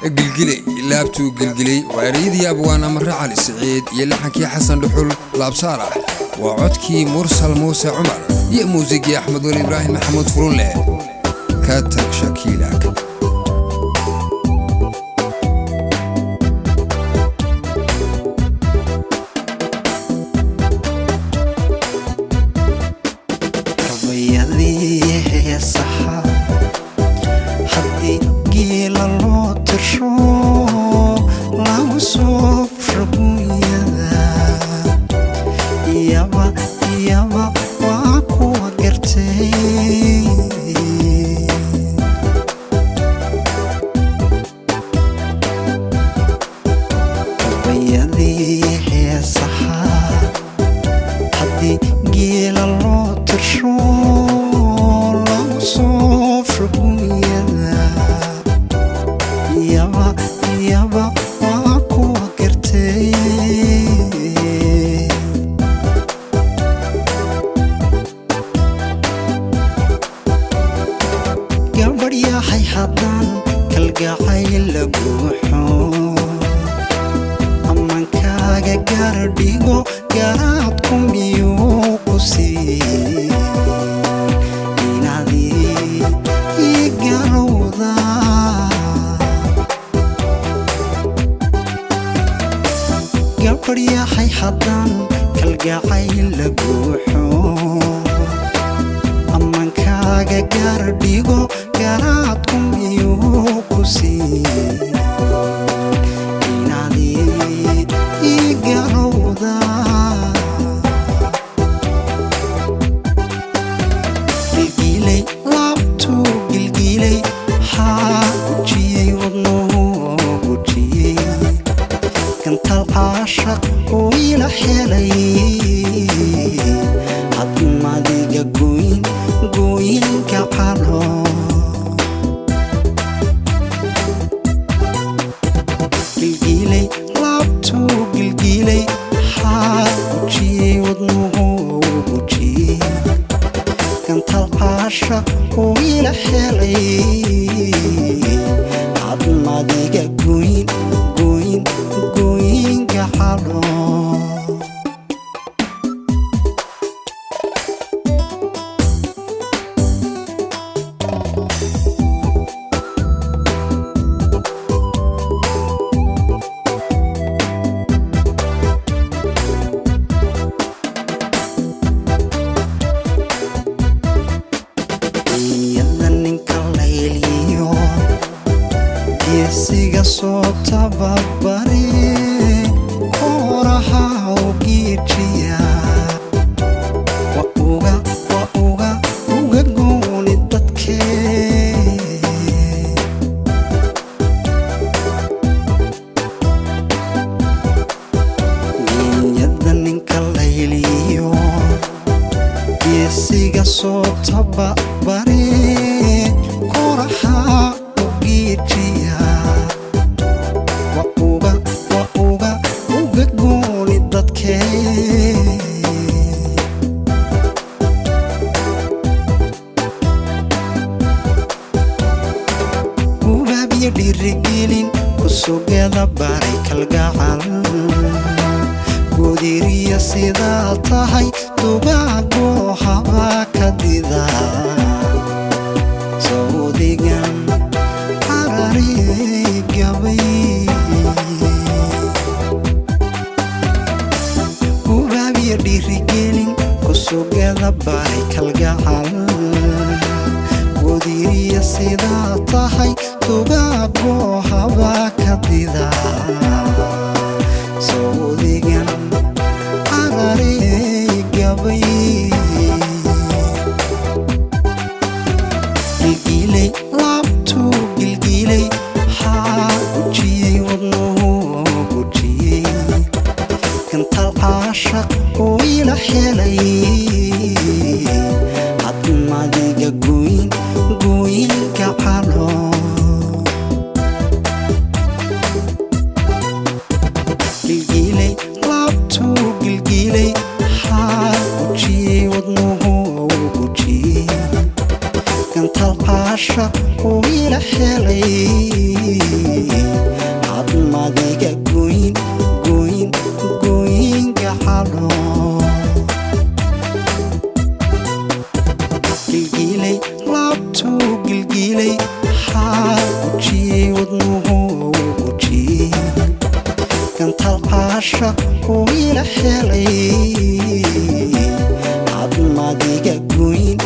Gilgilay laabtuu gilgilay waa ereyadii abwaan Amare Cali Siciid iyo laxankii Xasan Dhuxul Laabsaalax. Waa codkii Mursal Muuse Cumar iyo muusigii Axmed Weli Ibraahim Maxamuud Furunleh. Ka tag Shakiilak. Gabayadii heesaha haddii geela loo tirsho, lagu soo ragunyada iyaba iyaba waa kuwa gartay. Gabayadii heesaha haddii geela loo tirsho, lagu soo ragunyada iyaba iyaba waa kuwa gartay. Gabadhyahay haddaan kalgacayl la buuxo, ammankaaga gaardhigo, garaadku miyuu ku sii inaad ii garowda? Gabadhyahay haddaan kalgacayl la buuxo, ammankaaga gaardhigo, garaadku miyuu ku sii inaad ii garowda? Gilgilay laabtuu gilgilay, haa gujiyey wadnuhu gujiyey, gantal caashaq uu ila helay, hadmadiga goyn gooyinka calo. Gilgilay laabtuu gilgilay, haa gujiyey wadnuhu gujiyey, gantal caashaq uu ila helay, hadmadiga goyn goyn gooyinka calo. Iyada ninka layliyo geesiga soo tababare, kooraha u giijiya, waa uga waa uga uga gooni dadkee. Iyada ninka layliyo geesiga soo tababare, koraha u giijiya, waa uga waa uga uga gooni dadkee. Gubaabiyo dhiirigelin kusugada baray kalgacal, gudiriya sidaa tahay dugaagoo haba ka dida, sawdigan carari gabay. Gubaabiyo dhiirigelin kusugada baray kalgacal, gudiriya sidaa tahay dugaagoo haba ka dida, sawdigan carari gabay. Gilgilay laabtuu gilgilay, haa gujiyey wadnuhu gujiyey, gantal caashaq uu ila helay, hadmadiga goyn gooyinka calo. Gilgilay laabtuu gilgilay, haa gujiyey wadnuhu gujiyey, gantal caashaq uu ila helay. Gilgilay haa, gujiyey wadnuhu, gujiyey gantaal caasha uu ila helay. Hadmadiga goyn.